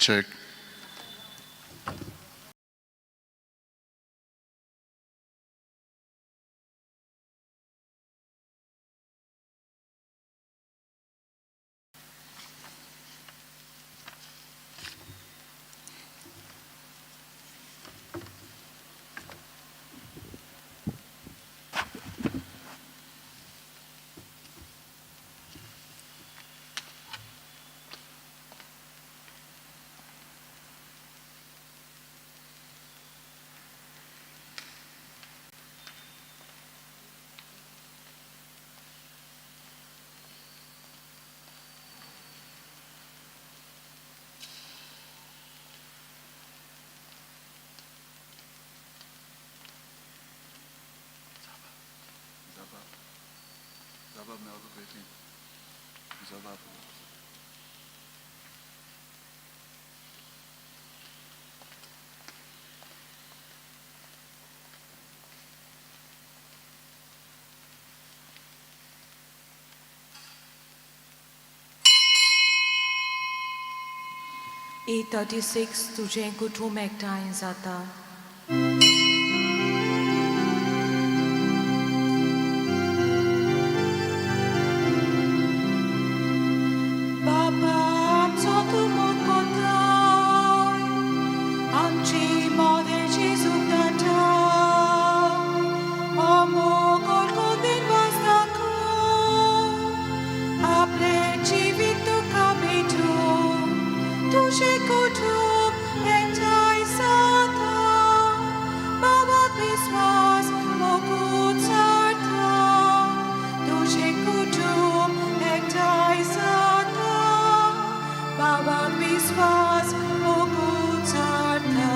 Check. A36 तुझें कुटूंब एकठांय जाता. बाबा आमचो तूं मोग कोत्ताय, आमची मोदें जेजूक धाडटाय. हो मोग कोदीन वास दाखोव, आपलें जिवीत तुका भेटोवं. तुजें कुटूंब एकठांय जाता, बाबाक विस्वास मोग उचारता. तुजें कुटूंब एकठांय जाता, बाबाक विस्वास मोग उचारता.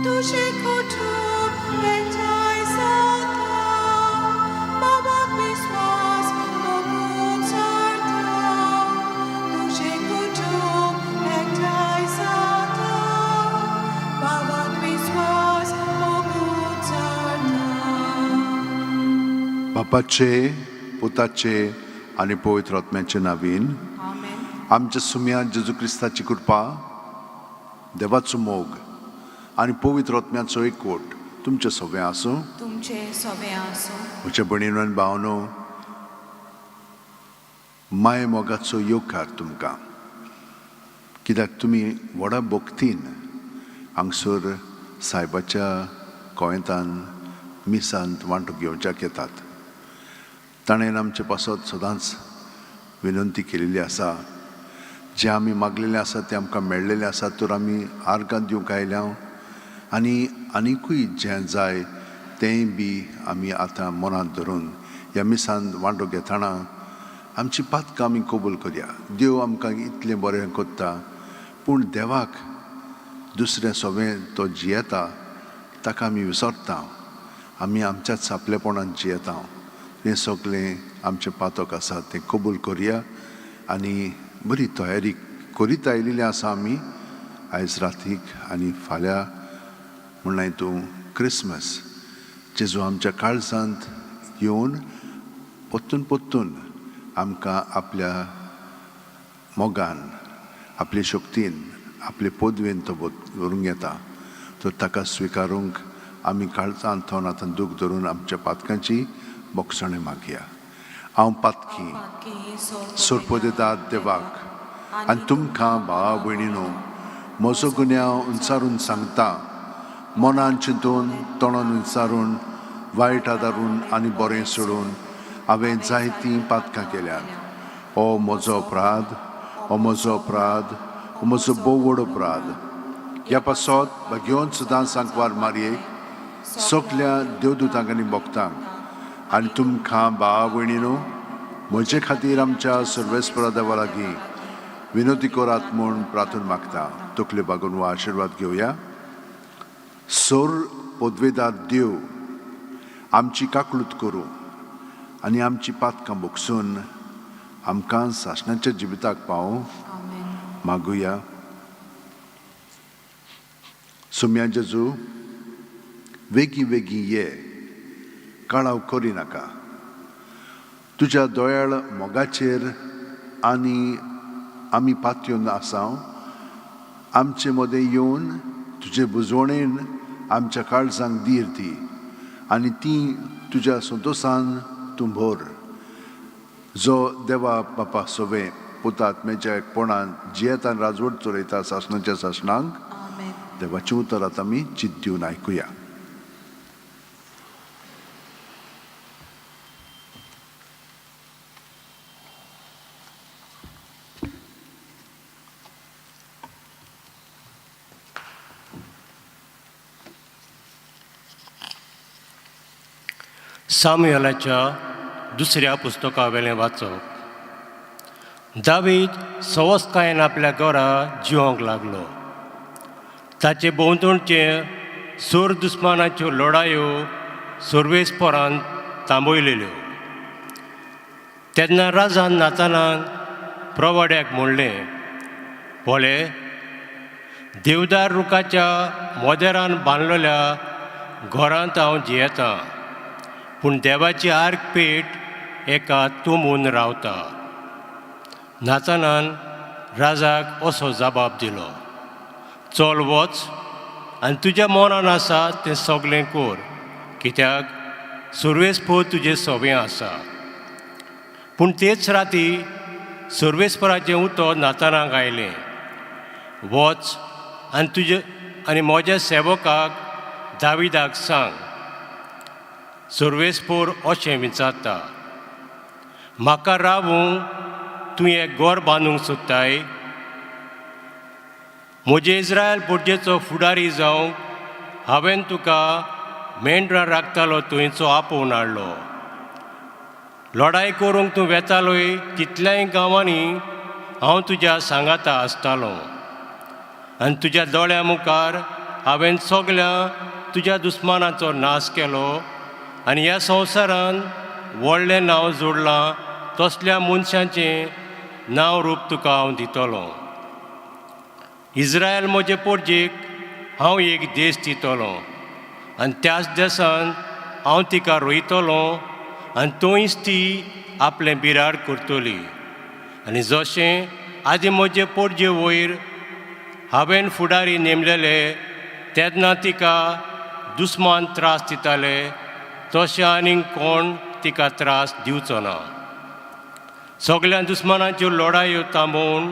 तुजें कुटूंब एकठांय जाता, बाबाक विस्वास मोग उचारता. तुजें कुटूंब एकठांय जाता, बाबाक विस्वास मोग उचारता. बापाचे, पुताचे आनी पवित्र आत्म्याचे नावीन. आमेन. आमच्या सुम्या जेजू क्रिस्ताची कृपा, देवाचो मोग आनी पवित्र आत्म्याचो एकवट तुमचे सगळें आसूं. तुमचे सगळें आसूं. म्हज्या भयणीनो आनी भावनो, माय मोगाचो येवकार तुमकां, कित्याक तुमी व्हडा भक्तीन हांगसर सायबाच्या कोवेंतान मिसांत वांटो घेवच्याक येतात. ताणें आमचे पासत सदांच विनंती केलेली आसा. जें आमी मागलेलें आसा तें आमकां मेळ्ळेलें आसा, तर आमी आर्गां दिवंक आयल्या आनी आनिकूय जें जाय तेंय बी आमी आतां मनांत धरून ह्या मिसान वांटो घेतना आमची पातकां आमी कबूल करया. देव आमकां इतलें बरें करता, पूण देवाक दुसरें सगळें तो जियेता ताका आमी विसरता. आमी आमच्याच आपलेपणान जियेता. हें सगळें आमचें पातक आसा तें कबूल करया आनी बरी तयारी करीत आयिल्ली आसा आमी आयज रातीक आनी फाल्यां म्हणल्यार तूं क्रिसमस, जेजू आमच्या काळजांत येवन परतून परतून आमकां आपल्या मोगान, आपले शक्तीन, आपले पदवेन तो व्हरूंक येता. तर ताका स्विकारूंक आमी काळजांत थोन आतां दूख धरून आमच्या पातकांची बोगसणें मागया. हांव पातकी सोरपदेतात देवाक आनी तुमकां भावा भयणीनो म्हजो गुन्यांव उंचारून सांगता. मनान चिंतून, तोंडान उंचारून, वायट आदारून आनी बरें सोडून हांवें जायतीं पातकां केल्यात. हो म्हजो अपराध, हो म्हजो अपराध, हो म्हजो भोव व्हड अपराध. ह्या पासत भाग्योन सदां सांकवार मारयेक, सगल्या देवदूतांक आनी भक्तांक आनी तुमकां भावा भयणीनो म्हजे खातीर आमच्या सर्वेस्परा देवा लागीं विनोती करात म्हूण प्रार्थना मागता. तकले बागून हो आशिर्वाद घेवया. सोर पदवेदार देव आमची काकळूत करूं आनी आमची पातकां बोगसून आमकां सासणाच्या जिविताक पावूं. आमेन. मागुया. सुम्या जेजू, वेगीं वेगीं ये, कळाव करिनाका. तुज्या दोयाळ मोगाचेर आनी आमी पातयेवन आसाव. आमचे मदें येवन तुजे बुजवणेन आमच्या काळजांक धीर दी आनी ती तुज्या संतोसान तूं भर, जो देवा बापा सोवे पुता आत्म्याच्या एकपणान जियेतान राजवट चलयता सासणाच्या सासणांक। आमेन। देवाचें उतर आतां आमी चिंत दिवन आयकुया। सामुएलाच्या दुसऱ्या पुस्तकावेलें वाचप। दावीद सवस्कायेन आपल्या घरा जिवंक लागलो। ताचे भोंवतणचे सोर दुस्मानाच्यो लडायो सर्वेस्परान थांबयलेल्यो। तेन्ना राजान नातानान प्रवाड्याक म्हणलें, पळय, देवदार रुखाच्या मोदेरान बांदलेल्या घरांत हांव जियेतां, पूण देवाची आर्क पेट एका तुंबून रावता। नातानान राजाक असो जबाब दिलो, चल वच आनी तुज्या मनान आसा तें सगळें कर, कित्याक सर्वेस्पर तुजें सोबें आसा। पूण तेच राती सर्वेस्पराचें उतर नातानाक आयलें, वच आनी तुजे आनी म्हज्या सेवकाक दाविदाक सांग, सर्वेस्पर अशें विचारता, म्हाका रावूंक तूं एक घर बांदूंक सोदताय? म्हजे इस्रायल पोरजेचो फुडारी जावंक हांवें तुका मेंढरां राखतालो थंयचो आपोवन हाडलो। लडाय करूंक तूं वेतालोय तितल्याय गांवांनी हांव तुज्या सांगाता आसतालो आनी तुज्या दोळ्यां मुखार हांवें सगल्या तुज्या दुस्मानाचो नाश केलो आनी ह्या संवसारान व्हडलें नांव जोडलां तसल्या मनशांचें नांव रूप तुका हांव दितलो। इस्रायल म्हजे पोरजेक हांव एक देश दितलो आनी त्याच देसान हांव तिका रोयतलो आनी थंयच ती आपलें बिराड करतली। आनी जशें आदी म्हजे पोरजे वयर हांवें फुडारी नेमलेले तेन्ना तिका दुस्मान त्रास दिताले, तशें आनीक कोण तिका त्रास दिवचो ना। सगल्या दुस्मानाच्यो लडायो थांबोवन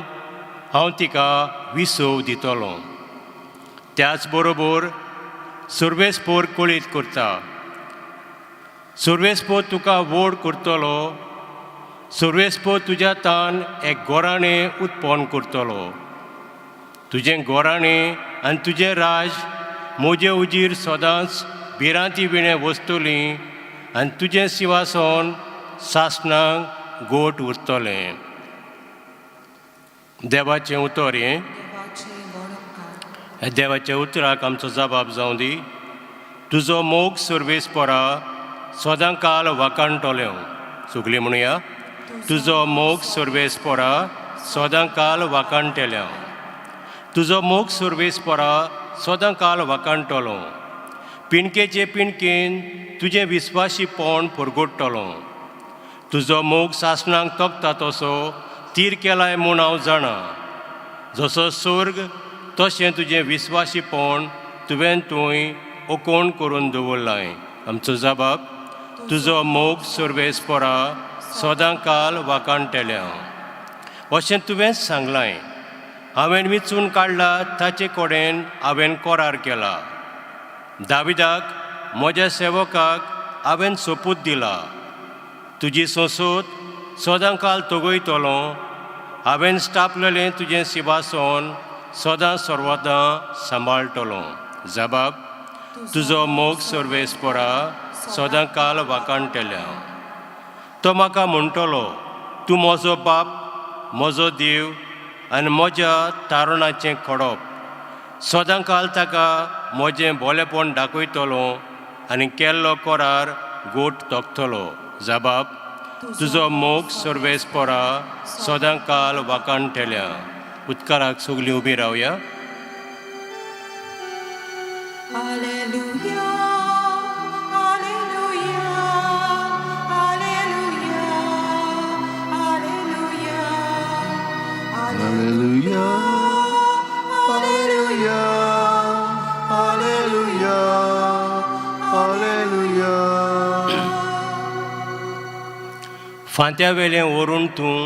हांव तिका विसव दितलो। त्याच बरोबर सर्वेस्पर कळीत करता, सर्वेस्पर तुका व्हड करतलो, सर्वेस्पर तुज्या तान एक गोराणें उत्पन्न करतलो। तुजें गोराणें आनी तुजें राज म्हजे उजीर सदांच भिरांती विणें वसतली आनी तुजें सिंवासन सासणाक गोट उरतलें। देवाचें उतर हें। देवाचें व्हड उपकार। ह्या देवाच्या उतराक आमचो जबाब जावं दी। तुजो मोग सर्वेस्परा सदां काल वाखाणटलें। सगळीं म्हणुया, तुजो मोग सर्वेस्परा सदां काल वाखाणटलें। तुजो मोग सर्वेस्परा सदां काल वाखाणटलो। पिणकेचे पिणकेन तुजें विस्वाशीपण परगोडटलो। तुजो मोग सासणाक तोखता तसो तीर केलाय म्हूण हांव जाणा। जसो स्वर्ग तशें तुजें विस्वाशीपण तुवें थंय ओकोण करून दवरलाय। आमचो जबाब, तुजो मोग सर्वेस्परा सदां काल वाखाणटलें। अशें तुवेंच सांगलाय, हांवें विचून काडला ताचे कडेन हांवें करार केला। दाविदाक म्हज्या सेवकाक हांवें सोपूत दिला, तुजी संसद सदां काल तगयतलो। हांवें स्थापलेलें तुजें सिंवासन सदां सर्वदां सांबाळटलो। जबाब, तुजो मोग सर्वेस्परा सदां काल वाखाणटलें। तो म्हाका म्हणटलो, तूं म्हजो बाप, म्हजो देव आनी म्हज्या तारुणाचें खडप। सदां काल ताका म्हजें बोलेपण दाखयतलो आनी केल्लो करार गोट तोखतलो। जबाब, तुजो मोग सर्वेस्परा सदां काल वाखाणटल्या। उदकाराक सगळीं उबी रावया। Alleluia, Alleluia, Alleluia, Alleluia, Alleluia, Alleluia. फांत्यावेलें वरून तूं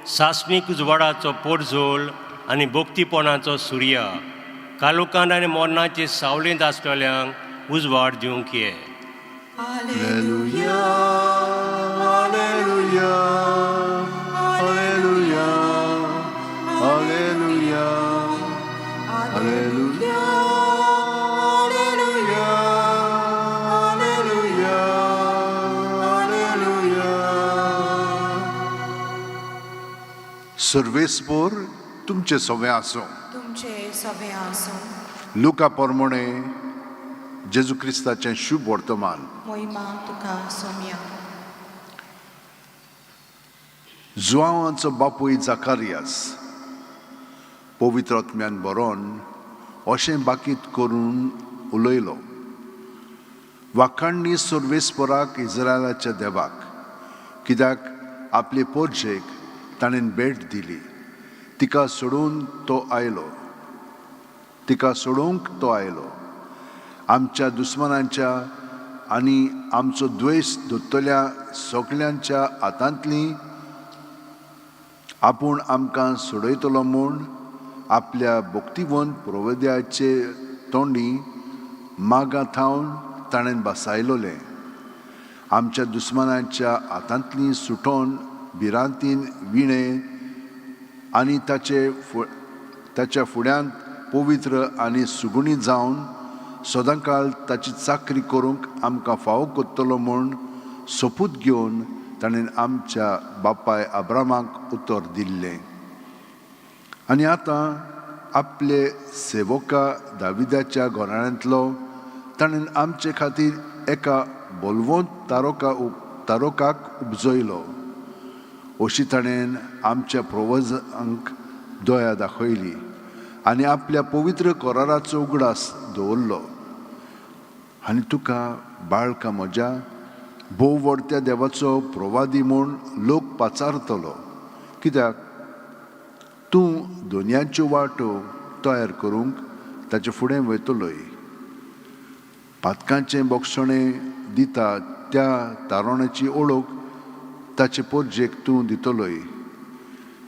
सासणीक उजवाडाचो पोरजोल आनी भोक्तीपणाचो सुर्या कालोकान आनी मरणाचे सावळेंत आसलेल्यांक उजवाड दिवंक ये. Alleluia, Alleluia, Alleluia, Alleluia, Alleluia, Alleluia, Alleluia, Alleluia. सर्वेस्पोर तुमचे सवे आसूं. तुमचे सवे आसूं. लुका पोरमोणे जेजू क्रिस्ताचें शुभ वर्तमान. मोहिमा तुका सोम्या. जुआंवाचो बापूय जाकारियास पवित्र आत्म्यान बरोवन अशें बाकीत करून उलयलो, वाखाणणी सर्वेस्पराक, इस्रायलाच्या देवाक, कित्याक आपले पोरजेक ताणें भेट दिली. तिका सोडून तो आयलो, तिका सोडोवंक तो आयलो. आमच्या दुस्मानांच्या आनी आमचो द्वेश धरतल्या सगल्यांच्या हातांतली आपूण आमकां सोडयतलो म्हूण आपल्या भक्तिवंत प्रवद्याचे तोंडी मागां थावन ताणें बसायलोलें. आमच्या दुस्मानाच्या हातांतली सुटोन भिरांतीन विणे आनी ताच्या फुड्यांत पवित्र आनी सुगुणी जावन सदांकाळ ताची चाकरी करूंक आमकां फावो करतलो म्हूण सोपूत घेवन ताणें आमच्या बापाय अब्रामाक उतर दिल्लें. आनी आतां आपले सेवका दाविदाच्या घराण्यांतलो ताणें आमचे खातीर एका बलवंत तारोकाक उपजयलो. अशी ताणें आमच्या प्रोवजांक दया दाखयली आनी आपल्या पवित्र कराराचो उगडास दवरलो. आनी तुका बाळका म्हज्या, भोव व्हडत्या देवाचो प्रवादी म्हूण लोक पाचारतलो, कित्याक तूं दोनयांच्यो वाटो तयार करूंक ताचे फुडें वयतलोय. पातकांचें बोगसणें दिता त्या तारोणाची ओळख ताचे पोरजेक तूं दितलोय.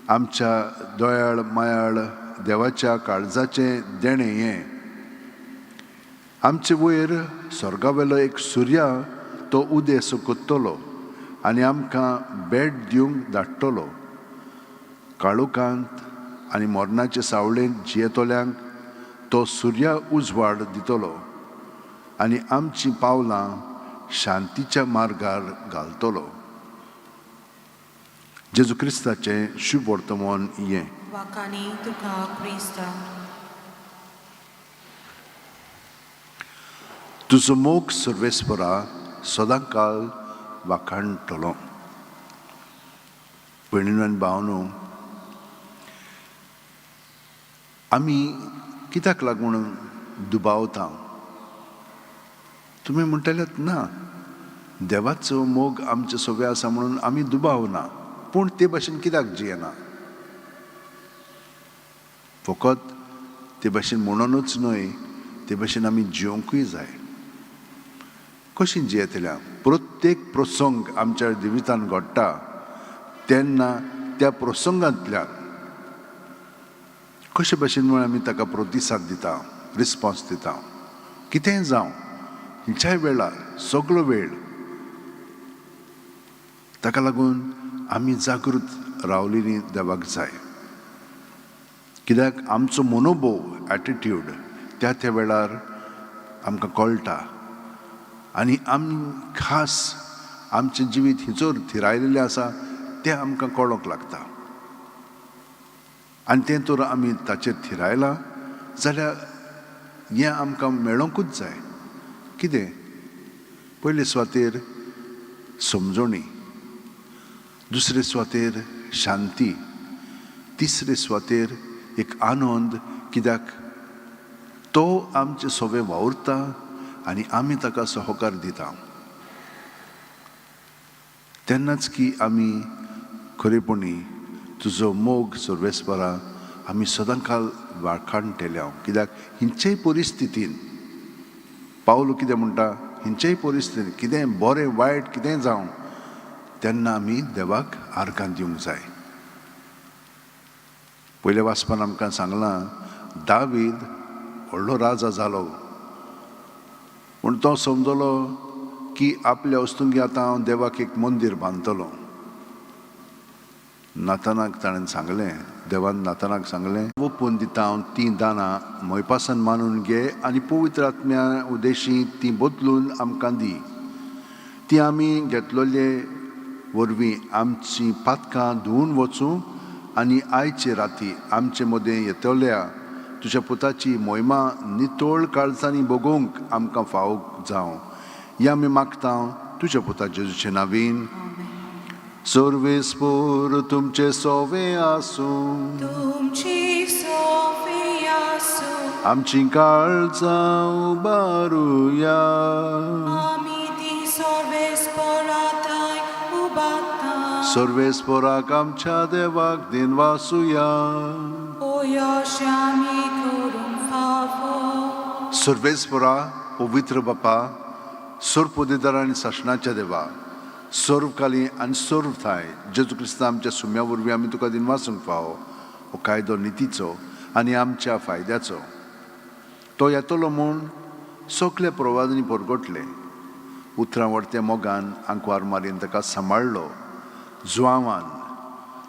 आमच्या दयाळ मायाळ देवाच्या काळजाचें देणें हें. आमचे वयर स्वर्गावेलो एक सुर्या तो उदेस कोत्तलो आनी आमकां भेट दिवंक धाडटलो. काळोखांत आनी मरणाचे सावळेंत जियेतल्यांक तो सुर्या उजवाड दितलो आनी आमचीं पावलां शांतीच्या मार्गार घालतलो. जेजू क्रिस्ताचें शुभ वर्तमान हें. वाखाणी तुका क्रिस्ता. तुजो मोग सर्वेस्परा सदांकाळ वाखाणटलो. भयणीनो आनी भावनो, आमी कित्याक लागून दुबावता? तुमी म्हणटलेत ना, देवाचो मोग आमचे सगळे आसा म्हणून आमी दुबावना, पूण ते भाशेन कित्याक जियेना? फकत ते भाशेन म्हणूनच न्हय, ते भाशेन आमी जिवंकूय जाय. कशी जियेतल्या? प्रत्येक प्रसंग आमच्या जिवितान घडटा तेन्ना त्या प्रसंगांतल्यान कशे भाशेन म्हूण आमी ताका प्रतिसाद दिता, रिस्पोन्स दिता. कितेंय जावं, खंयच्याय वेळार, सगलो वेळ. ताका लागून आमी जागृत रावलेली देवाक जाय, कित्याक आमचो मनोभोव, एटिट्यूड त्या त्या वेळार आमकां कळटा आनी आमी खास आमचें जिवीत हिचोर थिरायलेलें आसा तें आमकां कळोंक लागता. आनी तें तर आमी ताचेर थिरायलां जाल्यार हें आमकां मेळोंकूच जाय. कितें? पयले सुवातेर समजणी, दुसरे सुवातेर शांती, तिसरे सुवातेर एक आनंद, कित्याक तो आमचे सोबे वावुरता आनी आमी ताका सहकार दिता. तेन्नाच की आमी खरेपणी तुजो मोग सर्वेस्परा आमी सदांकाळ वाखाणटेले. कित्याक हिंचेय परिस्थितीन पावलो कितें म्हणटा, हिंचेय परिस्थितीन कितें बरें वायट कितेंय जावं, तेन्ना आमी देवाक आर्गां दिवंक जाय. पयल्या वाचपान आमकां सांगलां, दावीद व्हडलो राजा जालो, पूण तो समजलो की आपल्या वस्तूंक आतां हांव देवाक एक मंदीर बांदतलो. नातानाक ताणें सांगलें, देवान नातानाक सांगलें, ओपून दिता हांव तीं दानां म्हयपासान मानून घे आनी पवित्र आत्म्या उदेशी तीं बदलून आमकां दी. ती आमी घेतलेले वरवीं आमचीं पातकां धुवून वचूं आनी आयचे राती आमचे मदें येतल्या तुज्या पुताची मोहिमा नितळ काळजांनी भोगोवंक आमकां फावो जावं, हें आमी मागता तुज्या पुता जेजूचे नावीन. सर्वेस्पोर तुमचे सोवे आसूं. तुमची सोफी आसूं. आमची काळजां उबारुया. आमी ती सर्वेस्पराताय उबाता. सर्वेस्पोराक आमच्या देवाक दिनवासुया. ओ यश आमी करूंक फावो. सर्वेस्पोरा, पवित्र बापा, सर्व आनी सासणाच्या देवा, सर्वकाली आनी सर्व थाय जेजू क्रिस्ता आमच्या सुम्या वरवीं आमी तुका दिनवासूंक फावो. हो कायदो नितीचो आनी आमच्या फायद्याचो. तो येतलो म्हूण सगल्या प्रवादांनी परगटले. उतरां व्हडत्या मोगान आंकवार मारीन ताका सांबाळ्ळो, जुआवान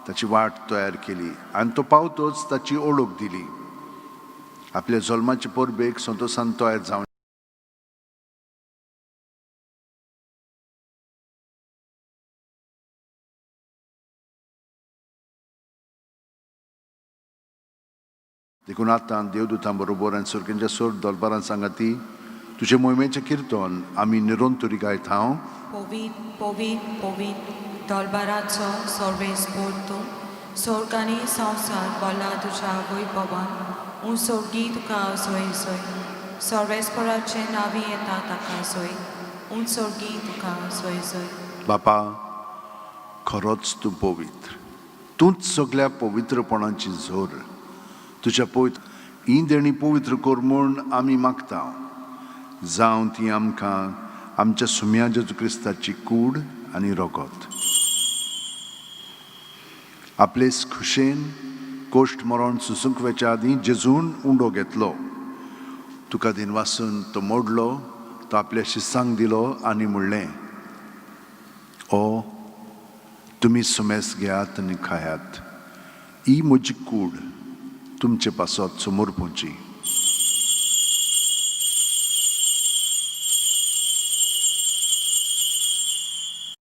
ताची वाट तयार केली आनी तो पावतोच ताची ओळख दिली. आपल्या जल्माचे परबेक संतोशान तयार जावन देखून आतां देवदूतां बरोबर आनी सर्गेच्या सोर दरबारान सांगाती तुजे मोहिमेचें किर्तन आमी निरंतरी गायत हांव. पवीत पवीत पवीत दलबाराचो सर्वेस्पोर तूं, स्वर्ग आनी संवसार भरला तुज्या वैभवान. उं सोर्गी तुका सोय सोय, सर्वेस्पराचें नांवी येता ताका सोय, उं सोर्गी तुका सोय सोय. बापा, खरोच तूं पवित्र, तूंच सगल्या पवित्रपणाची जोर. तुज्या पवित्र ही देणी पवित्र कर म्हूण आमी मागता, जावं ती आमकां आमच्या सुम्या जेजू क्रिस्ताची कूड आनी रगत. आपलेच खुशेन कोश्ट मरण सुसूंक वेच्या आदीं जेजून उंडो घेतलो, तुका दिनवासून तो मोडलो, तो आपल्या शिसांक दिलो आनी म्हणलें, ओ तुमी सुमेस घेयात आनी खायात, ही म्हजी कूड तुमचे पासत समोर पोवची.